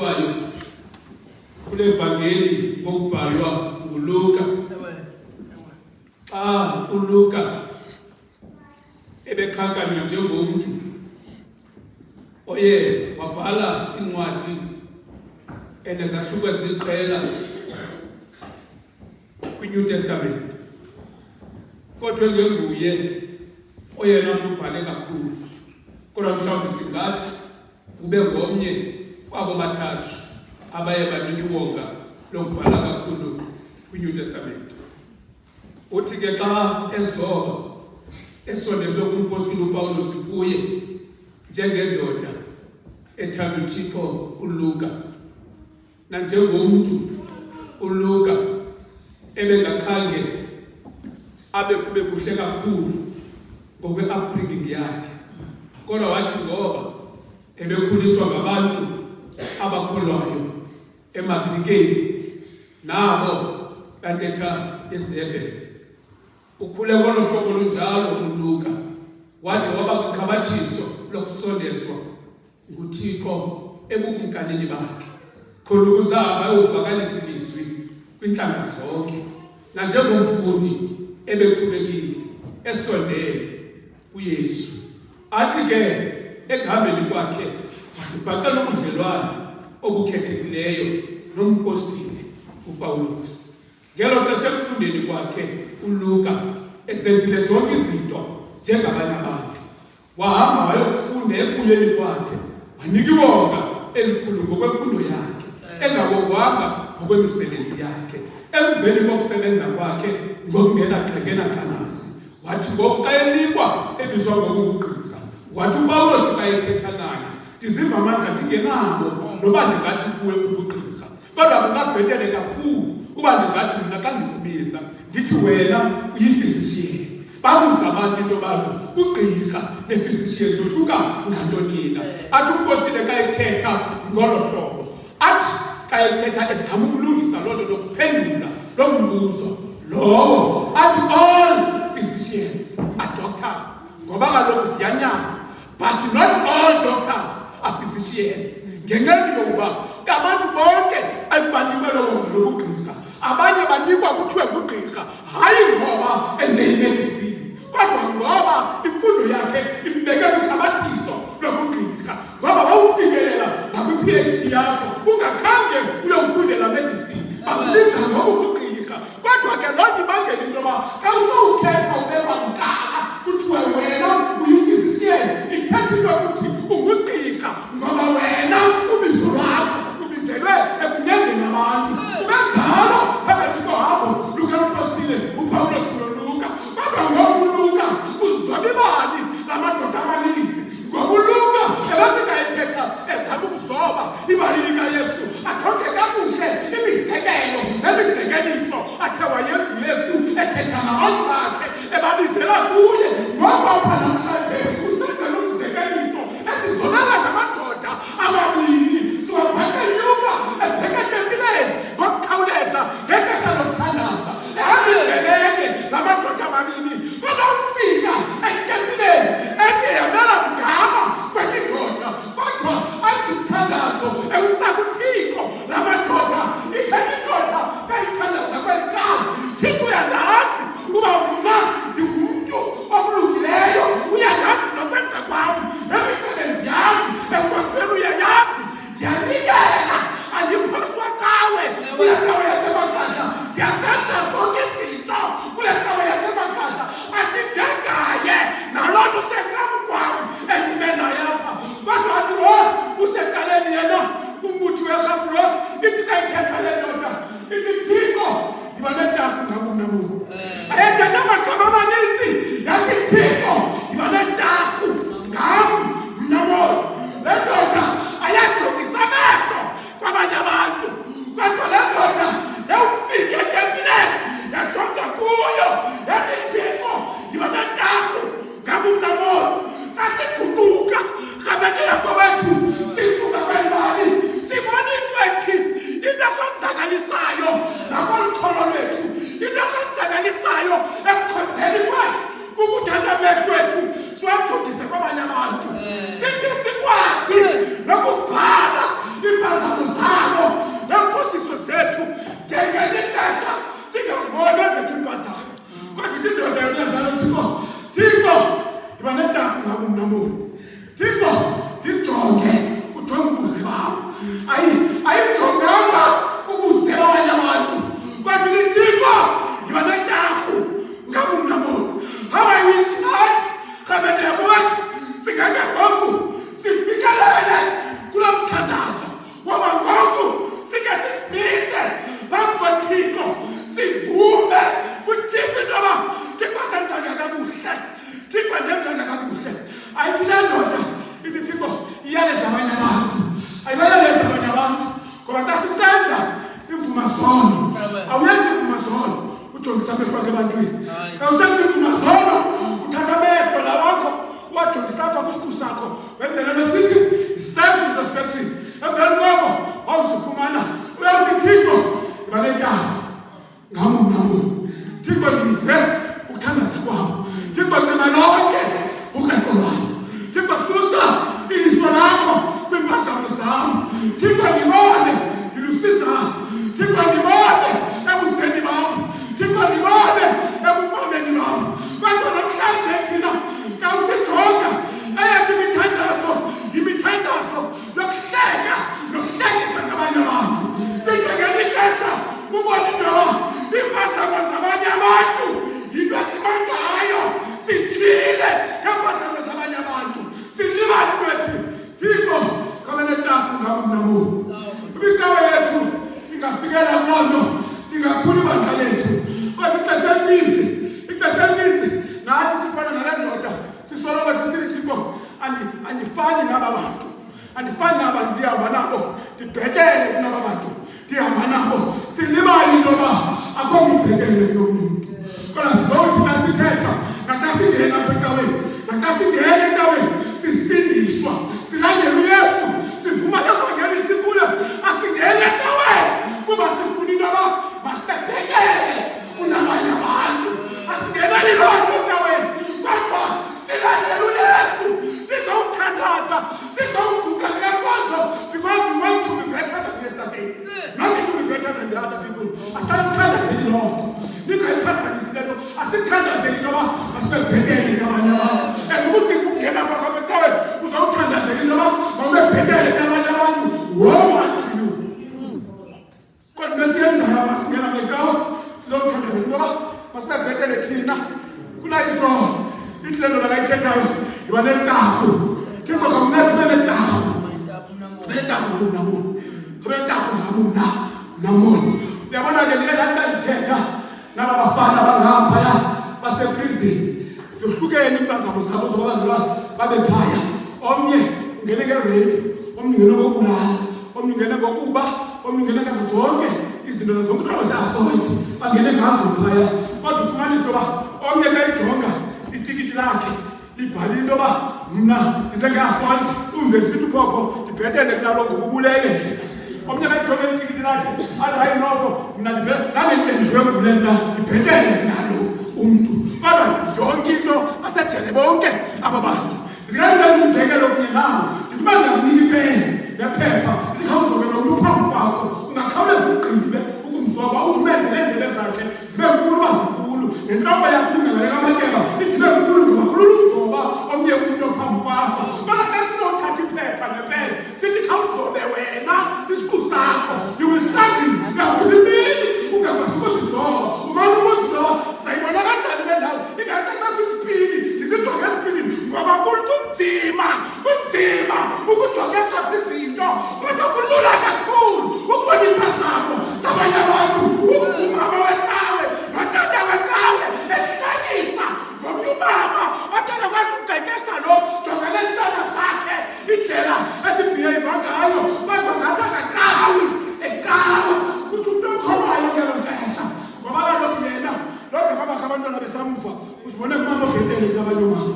Kwayo kule vangeli ngokubhalwa nguLuka. Xa uLuka ebekhankanywa njengomntu oye wabhala incwadi enezahluko eziliqela kwiNew Testament, kodwa engenguye oyena mntu ubhale kakhulu, kodwa mhlawumbi singathi ube ngomnye kwabo bathathu abaye banikwa iwonga lokubhala kakhulu kwiNew Testament. Uthi ke xa ezoba esondezwe kumpostile uPawulos kuye njengendoda ethanda uThixo uLuka, nanjengomntu uLuka ebengakhange abe kube kuhle kakhulu ngokwe-upbringing yakhe, kodwa wathi ngoba ebekhuliswa ngabantu abakholwayo emaGrikeni nabo bantetha isiHebhere, ukhule ngolo hlobo lunjalo uLuka, wade waba kwikhabathiso lokusondezwa nguThixo ebukumkanini bakhe, khona ukuze ahambe ayovakalisa ilizwi kwintlanga zonke. Nanjengomfundi ebekhulekile esondele kuYesu, athi ke ekuhambeni kwakhe wasibhaqela ubudlelwane obukhethekileyo nompostile uPawulos. Ngelo xesha ekufundeni kwakhe uLuka esenzile zonke izinto njengabanye abantu, wahamba wayokufunda. Ekubuyeni kwakhe wanika iwonga elikhulu ngokwemfundo yakhe, engawongwanga ngokwemisebenzi yakhe. Emveni kokusebenza kwakhe ngokungena gxekena kanazi, wathi ngoku xa enikwa ebizwa ngokungugqirha, wathi uPawulos xa ethetha naye, "Ndiziva amandla ndingenawo noba ndingathi kuwe ubugqirha, kodwa kungabhetele kakhulu uba ndingathi mna xa ndikubiza ndithi wena uyi-physician." Babuza abantu into yobana ugqirha ne-physician zohluka ngantonina. Athi umpostile xa ethetha ngolo hlobo, athi xa ethetha ezama ukulungisa loo nto nokuphendula loo mbuzo lowo, athi all physicians are doctors, ngoba kaloku ziyanyanga, but not all doctors are physicians, ngenxa yokuba abantu bonke ekubanikwe lowo lobugqirha, abanye banikwa kuthiwe ngugqirha hayi ngoba ezeyi-medicine, kodwa ngoba imfundo yakhe imbeke kwithabathiso lobugqirha, ngoba wawufikelela nakwi-PhD yakho ungakhange uyokufundela medicine, bakubiza ngokubugqirha. Kodwa ke loo nto ibangela into yoba xa usowuthetha ubekwa bucala kuthiwe wena uyi-physician, ithetha into yokuthi ungugqirha ngoba wena ubizo lwakho ubizelwe ekunyangeni abantu. Kukanjalo phakathi kohambo lukampostile uPawulos noLuka. Kodwa ngoku uLuka uzoba ibali lamadoda amaninzi, ngoba uLuka ebafika ethetha ezama ukuzoba ibali likaYesu, ajonge kakuhle imizekelo nemizekeliso athe wayenza uYesu ethetha nabantu bakhe ebabizela kuye. Ngoko apha namhlanje ivuma zono, awuyenzi ivuma zono ujongisa amehlo akho ebantwini. Awusenzi ivuma zono uthatha amehlo la wakho uwajongisa apha kwisiqu sakho, wenzele nto sithi self introspection. Emveni koko wawuzifumana uyathi, Thixo, yiba nentaba ngam mna mna. Thixo, ndive ukuthandaza kwam. Thixo, ncima lonke ukreqo lwam. Thixo, susa iliso lakho kwiimpazamo zam. Thixo, ndibone ndilusizayo. Thixo, ndibone ebuzeni bam. Thixo, ndibone ebufameni bam. Kodwa namhlanje thina xa usijonga, eyethu imithandazo yimithandazo yokuhleka nokuhlekisa ngabanye abantu. Sithi ngelinye ixesha ubone into yoba iimpazamo zabanye abantu yinto esibangayo, sithile ngeempazamo zabanye abantu, silibale into ethi, Thixo, khawube netafu ngam mna mna. Imicawe yethu ingafikela kuloo nto, ingakhula ibandla lethu. Kodwa ixesha elininzi nathi sifana nalaa ndoda, sisoloko sisithi, Thixo, andifani naba bantu, andifani naba bantu ndihamba nabo, ndibhetele kunaba bantu ndihamba nabo. Silibale into yoba akho mntu ubhetele kunomnye umntu. Kodwa sizothi xa sithetha naxa singena apha ecaweni, naxa singena ecaweni, sisindiswa, silandela uYesu, sivuma levangeli sikuyo, asingeni ecaweni kuba sifuna into yoba masibebhetele kunabanye abantu. Asingeneli loo nto ecaweni, kodwa silandela uYesu, sizowuthandaza, sizowuguqa kule nkonzo because we want to be better than yesterday, not to be better than the other people. Asasithandazeli loo nto, ningayiphazamisi le nto. Asithandazeli into yoba masibebhetele nabanye abantu. And ukuthi ungena kwakho apha ecaweni uzawuthandazela into yoba mawube bhetele nabanye abantu, woe unto you. Kodwa nesiyenzayo, masingena ngecawa sizowuthandazela into yoba masibebhetele thina kunayizolo. Ithi le nto nakayithethayo, yiba nentafu, Thixo, khawunceda ube nentafu, nentafu namona, ube nentafu ngamna namona. Uyabona ke, ndike ndathi ndandithetha naba bafana bangaphaya baseprison, zohlukene iimpazamo zabo zoba babe phaya. Omnye ungene nge-rape, omnye ungene ngokubulala, omnye ungene ngokuba, omnye ungene ngazo zonke izinto, zonke iintlobo ze-assault bangene ngazo phaya. Kodwa ufumanise uba omnye xa ijonga itikiti lakhe libhale into yoba mna ndize nge-assault, umve sithi uphopho ndibhetele kunalo ngoba ubulele yena. Omnye xa ijonge itikiti lakhe athi, hayi noko mna ndandidlwengule, mna ndibhetele kunalo umntu. Kodwa yonke into basejele bonke aba bantu. Ndingenza umzekelo kunye nawo, ndithi uba ndingakunika ipeni nephepha, ndikhawuzobe lo mntu phambi kwakho, ungakhawuleza ugqibe ukumzoba, uthi umenze neendlebe zakhe zibe nkulu uba zinkulu, nentloko yakhe ibingabaleka amatyeba ithi ibe nkulu, ngoba kulula uzoba omnye umntu ophambi kwakho. Kodwa xa sinothatha iphepha nepeni sithi khawuzobe wena isiqu sakho, you will struggle. Uyawugqiba imini ungakwazi ukuzizoba, umane ukuziloba, zayibona kanjani le ndawo, ingase kubekho isipili, ndisijonge esipilini, ngoba kunzima, kunzima ukujonga ezakho izinto, kodwa kulula kakhulu ukubona iimpazamo zabanye abantu. Umama wecawe notata wecawe ehlekisa ngomnye umama othe akwazi ukuqeqesha lo, jonga neentsana zakhe indlela esi-behave ngayo, kodwa ngathi akakawi ecawa, kuthi umntu okholwayo ngelo xesha, ngoba kaloku yena lo gama bakhe abantwana besamva, uzibone ngumama obhetele kunabanye oomama,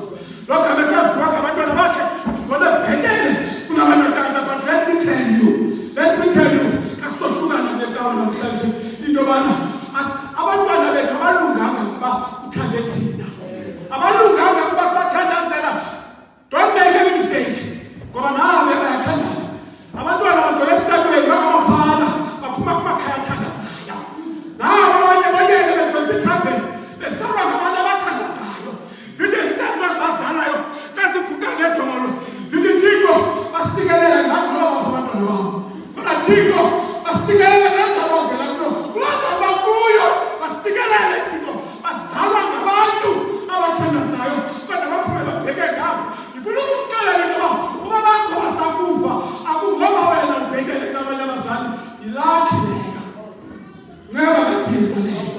lo gama esaviwa ngabantwana bakhe, uzibone bhetele kunabanye ootata. But let me tell you, let me tell you, kasisohlukana ngecawa namhlanje into yobana abantwana bethu abalunganga kuba kuthande thina, abalunganga kuba sibathandazela. Don't make any mistake, ngoba nawe bayathandaza abantwana bagcwele esitratweni, bangamaphala, baphuma kumakhaya athandazayo. Nabo abanye bayeke bedonsa ithaveni, besalwa ngabantu abathandazayo. Zithi izithandazo ezibazalayo xa ziguqa ngedolo, zithi, Thixo, basikelele ngazi noba baphi abantwana babo, kodwa Thixo, basikelele ngendawo bangena kuyo, kuloo ndawo bakuyo, basikelele Thixo. Bazalwa ngabantu abathandazayo, kodwa baphume babheke ngapha. Ndifuna ukukuxelela into yoba uba bakho basakuva, akungoba wena ubhekele kunabanye abazali. Yi-luck leyo, nceba kaThixo leyo.